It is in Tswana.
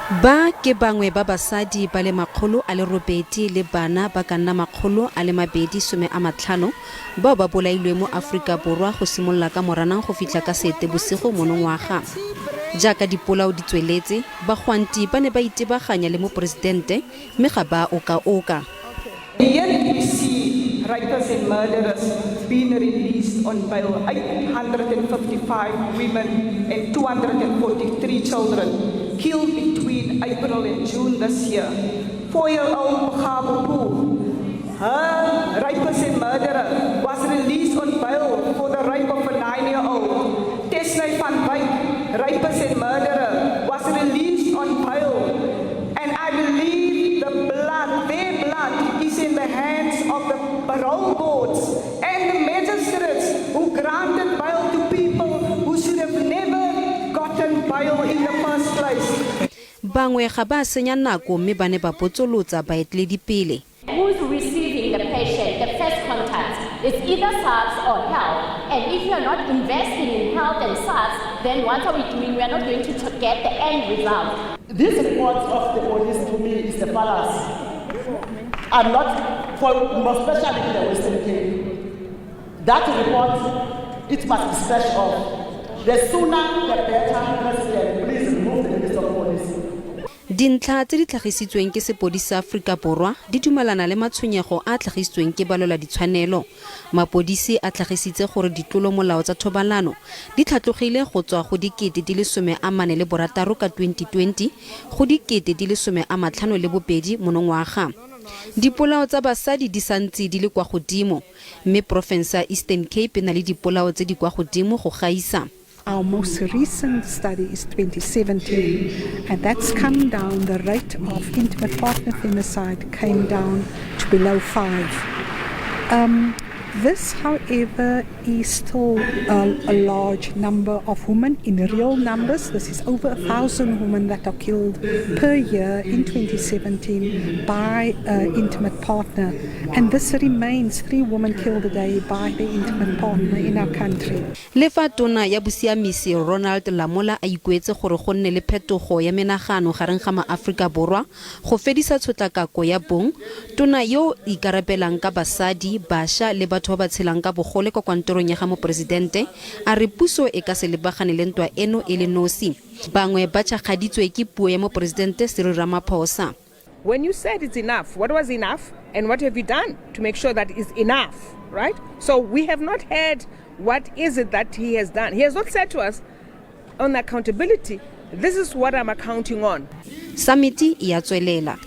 Ba ke bangwe ba basadi ba le 800 le bana ba ka nna 250 bao ba bolailweng mo Aforika Borwa go simolola ka Moranang go fitlha ka Seetebosigo monongwaga. Jaaka dipolao di tsweletse, bagwanti ba ne ba itebaganya le moporesidente mme ga ba a okaoka. Yet we see rapists and murderers being released on bail. 855 women and 243 children killed between April and June this year. 4-year-old Poo, her rapist and murderer was released on bail for the rape of a 9-year-old. Tesney van Wyk, rapist and murderer, was released on bail. And I believe the blood, their blood, is in the hands of the parole boards and the magistrates who granted bail to people who should have never gotten bail in the first place. Bangwe ga ba senya nako mme ba ne ba botsolotsa baeteledipele. Who's receiving the patient, the first contact? It's either SAPS or health. And if you're not investing in health and SAPS, then what are we doing? We are not going to get the end result. These reports of the police to me is a fallacy. I'm not, for, especially in the Western Cape. That report, it must be scratched off. The sooner the better, President. Please remove the Minister of Police. Dintlha tse di tlhagisitsweng ke sepodisi sa Aforika Borwa di dumalana le matshwenyego a a tlhagisitsweng ke balwela ditshwanelo. Mapodisi a tlhagisitse gore ditlolomolao tsa thobalano di tlhatlogile go tswa go 46 ka 2020 go 52 monongwaga. Dipolao tsa basadi di santse di le kwa godimo mme porofense ya Eastern Cape e na le dipolao tse di kwa godimo go gaisa. Our most recent study is 2017, and that's come down. The rate of intimate partner femicide came down to below 5. This, however, is still a large number of women in real numbers. This is over 1,000 women that are killed per year in 2017 by an intimate partner. And this remains three women killed a day by their intimate partner in our country. Le fa tona ya bosiamisi Ronald Lamola a ikuetse gore go nne le phetogo ya menagano gareng ga maAforika Borwa go fedisa tshotlakako ya bong, tona yo ikarabelang ka basadi, bašwa le batho ba ba tshelang ka bogole kwa kantorong ya ga moporesidente a re puso e ka se lebagane le ntwa eno e le nosi. Bangwe ba tšhakgaditswe ke puo ya moporesidente Cyril Ramaphosa. When you said it's enough, what was enough and what have you done to make sure that it's enough, right? So we have not heard what is it that he has done. He has not said to us on accountability, "This is what I'm accounting on." Samiti e a tswelela.